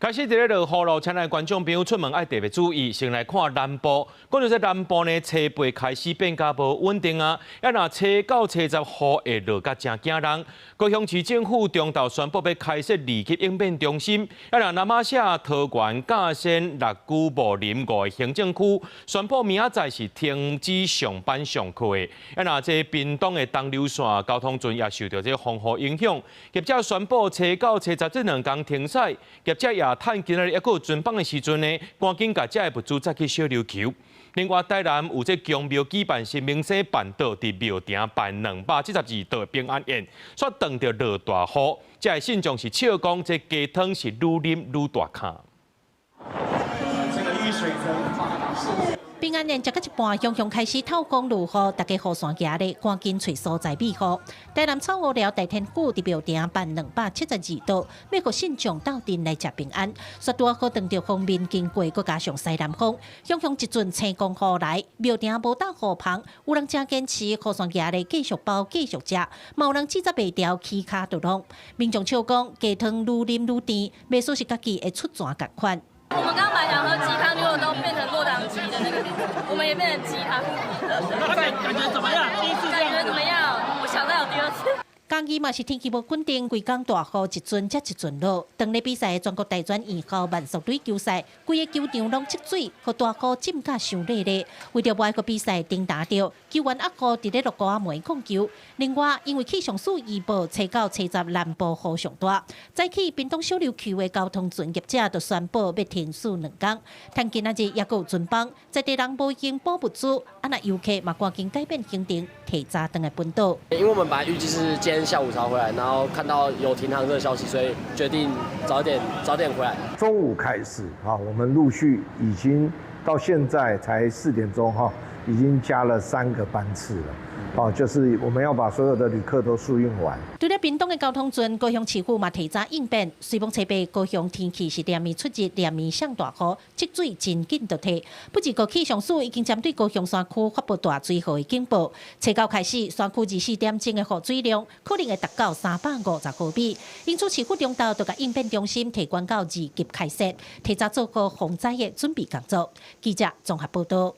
開始佇咧落雨咯，親愛觀眾朋友出門愛特別注意。先來看南部，講到這南部呢，初八開始變較無穩定啊。啊，若初九、初十雨會落甲誠驚人。高雄市政府中晝宣布欲開設二級應變中心。啊，若那瑪夏、桃園、甲仙、六龜、武林五個行政區宣布明仔載是停止上班上課的。啊，若這屏東的東琉線交通船也受著這風雨影響，業者宣布初九、初十這兩工停駛。業者也趁今仔日猶閣有船班的時陣呢，趕緊共遮的物資載去小琉球。另外，台南有這宮廟舉辦神明生辦桌，佇廟埕辦272桌平安宴，煞撞著落大雨，遮的信眾是笑講，這雞湯是愈啉愈大坩。這個雨水真平安宴食到一半，雄雄開始透風落雨，大家雨傘舉咧，趕緊揣所在避雨。台南草湖寮大天府佇廟埕辦272桌，欲予信眾鬥陣來食平安。煞拄好撞著鋒面經過，閣加上西南風，雄雄一陣青光雨來，廟埕無搭雨棚，有人誠堅持雨傘舉咧繼續包繼續食，嘛有人志在袂牢起跤就弄。民眾笑講雞湯愈啉愈甜，袂輸是家己會出泉仝款。我們剛剛本來想喝雞湯，結果都變成落湯雞的那個，我們也變成雞湯。感覺怎麼樣？第一次感覺怎麼樣？不想再有第二次。嘉義嘛是天氣無穩定，規工大雨一陣接一陣落。當咧比賽的全國大專院校慢速壘球賽，規个球場攏積水，予大雨浸甲傷熱咧。為著無愛予比賽停打著，球員壓雨佇咧落鼓仔門控球。另外，因為氣象署預報初九、初十南部雨上大，早起屏東小琉球的交通船業者就宣布欲停駛兩工。趁今仔日猶閣有船班，在地人無閒補物資，啊若遊客嘛趕緊改變行程，提早轉來本島。因為我們本來預計是今天下午才回來，然後看到有停航這個消息，所以決定早點早點回來。中午開始啊，我們陸續已經到現在才4點鐘哈，已經加了三個班次了。哦，就是我們要把所有的旅客都疏運完。除了屏東的交通船，高雄市府嘛提早應變，雖罔初八高雄天氣是連綿出日，連綿上大雨，積水真緊就退。不過氣象署已經針對高雄山區發布大水雨的警報，初九開始，山區24點鐘的雨水量可能會達到350毫米，因此市府中晝就共應變中心提懸到二級開設，提早做好防災的準備工作。記者綜合報道。